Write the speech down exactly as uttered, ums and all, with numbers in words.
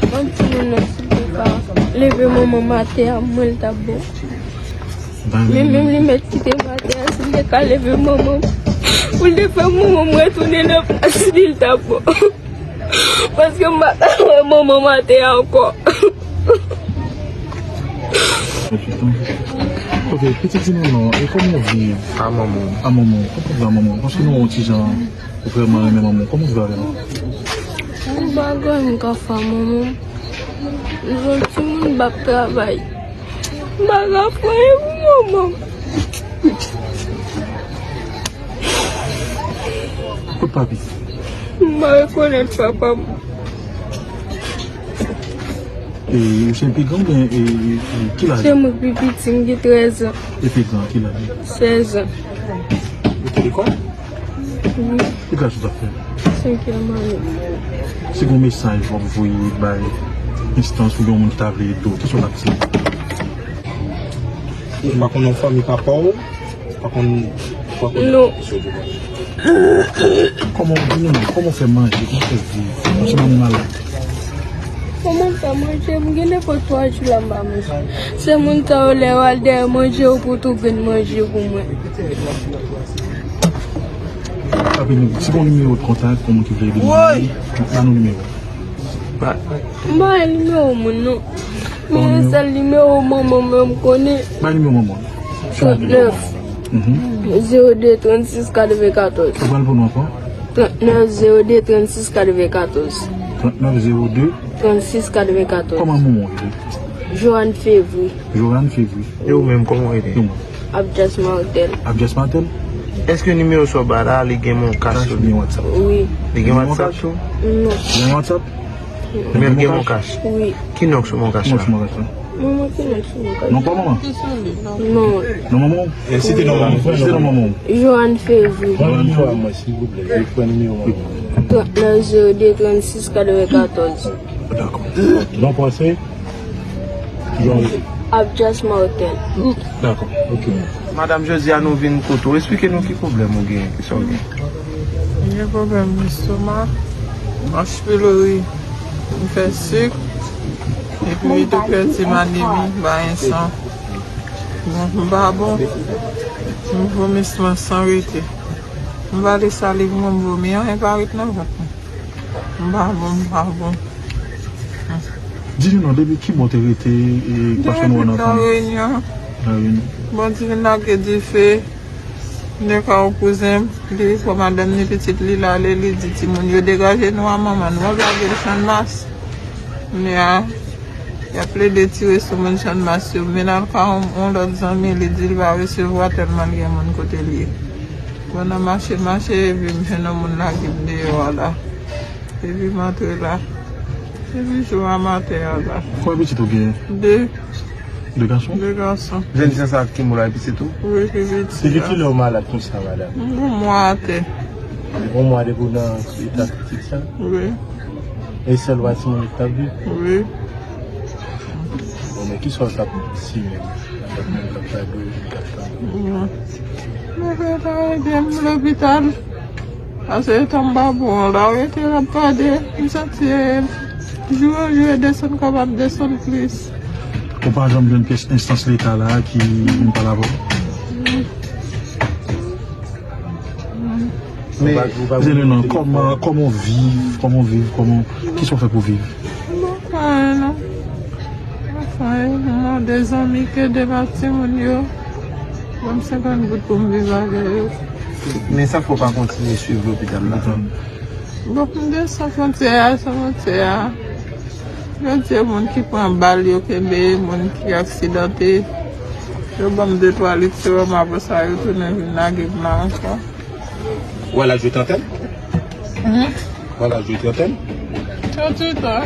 Yon timoun nan, si l te ka leve manman m atè a, mwen, l t ap bon. Men menm li mèt kite m atè a, si l te ka leve manman m, pou l te fè manman m retounen nan plas li, l t ap bon. Paske m pa ka wè manman m atè a ankò. Ok, pitit, di nou non, e kòman w viv a manman w? A manman w, kòman w viv a manman w? Paske nou wè w ti jan ou vrèman renmen manman w. Kòman w viv avè l? Yon bagay m ka fè a manman m. M se yon timoun m ap travay. M pa ka fè anyen pou manman m. Kot papi? M pa rekonèt papa m. E, ou se pi gran oubyen, e, e, ki laj? Se mwen ki pi piti, m gen trèz an. E pi gran, ki laj? Sèz an. Ou te lekòl? Wi. Ki klas ou t ap fè? Senkyèm ane. Si gon mesaj w ap voye bay enstans oubyen yon moun ki ta vle ede w, kisa w t ap di? Ou pa konn yon fanmi papa w? Ou pa konn, ou pa konn... Non. Kòman w di nou, kòman w fè manje, kòman w fè viv? Yon ti manmi malad. Kòman m fè manje? M gen depi twa jou la m pa manje. Se moun sa yo lè yo al dèyè manje yo pou tou vin manje pou mwen. Papi, nou, si gon nimewo de kontak pou moun ki vle ede nou, ba nou nimewo. M pa gen nimewo moun non. Men yon sèl nimewo manman m mwen m konnen. Ba nimewo manman. Trannèf, zewo de, trannsis, katrevenkatòz. Ou pral pou nou ankò? Trannèf, zewo de, trannsis, katrevenkatòz. Trannèf, zewo de. Trannsis, katrevenkatòz. Kòman manman w rele? Joanne Fevry. Joanne Fevry. E ou menm, kòman w rele? E ou menm? Abdias Martel. Abdias Martel? Èske nimewo sa w ba la, li gen Mon Cash sou li? Li gen WhatsApp? Wi. Li gen WhatsApp tou? Non. Li gen WhatsApp? Men l gen Mon Cash? Wi. Ki non k sou Mon Cash la? Manman, ki non k sou Mon Cash? Non pa manman? Non. Non manman? E si te non manman? Si te non manman? Joanne Fevry. Joanne Fevry. Silvouplè, je pran nimewo manman. Trannèf, zewo de, trannsis, katrevenkatòz. Dakò. Non pa se? Abdias Martel. Dakò, ok. Madanm, jodi a nou vin kote w. Esplike nou ki pwoblèm ou genyen, kisa w gen? M gen pwoblèm lestomak, H. pylori, m fè sik, epi doktè di m anemi, m pa gen san. Bon, m pa bon, m vomi san, san rete. M vale saliv mwen, m vomi, anyen pa ret nan vant mwen. M pa bon, m pa bon. Di nou non, depi ki bò w te rete, e, paske nou wè nan fanmi? Depi La Réunion. La Réunion. Bon, di vin lage dife. Nèg a yon kouzen m, li pran madanm ni pitit li, l ale, li di timoun yo degaje nou a manman nou. Mwen lage l Channmas. Kounye a, y ap plede tire sou moun Channmas yo. Men l al ka yon, yon lòt zanmi, li di l pa resevwa tèlman l gen moun kote l ye. Bon, nan mache, mache, epi m jwenn yon moun lage m deyò a la. Epi m antre la. Epi jou a maten an la. Konbyen pitit ou genyen? De. De gason? De gason. Jèn fi sa ki mouri a, pitit ou? Wi, pi piti a. Depi kilè ou malad konsa, madanm? M gon mwa atè. Gon mwa depi w nan eta kritik sa? Wi. E sèl ou a timoun ou t ap viv? Wi. Bon, men kisa w t ap di menm? Avèk moun k ap gade w, moun k ap tande w? Mwen fè ta ede m lopital. Paske tan m pa bon an la, rete l ap gade, m santi e jou yo jou e desann kò m ap desann plis. Ou pa janm jwenn pyès enstans leta la ki vin pale avè w? Men, di nou non, kòman, kòman w viv, kòman w viv, kòman, kisa w fè pou viv? M pa fè anyen non. M pa fè anyen. M mande zanmi k ede m ak timoun yo. Ban m senkant goud pou m viv avè yo. Men sa fè w pa kontinye swiv lopital la? Bon, m desann fwontyè a, sou fwontyè a. Yo di moun ki pran bal, yo kenbe moun ki aksidante. Yo ban m de twa lit sewòm, apre sa yo tounen vin lage m la ankò. Ou wè laj ou trantèn? Ou wè laj ou trantèn? Tranntuit an.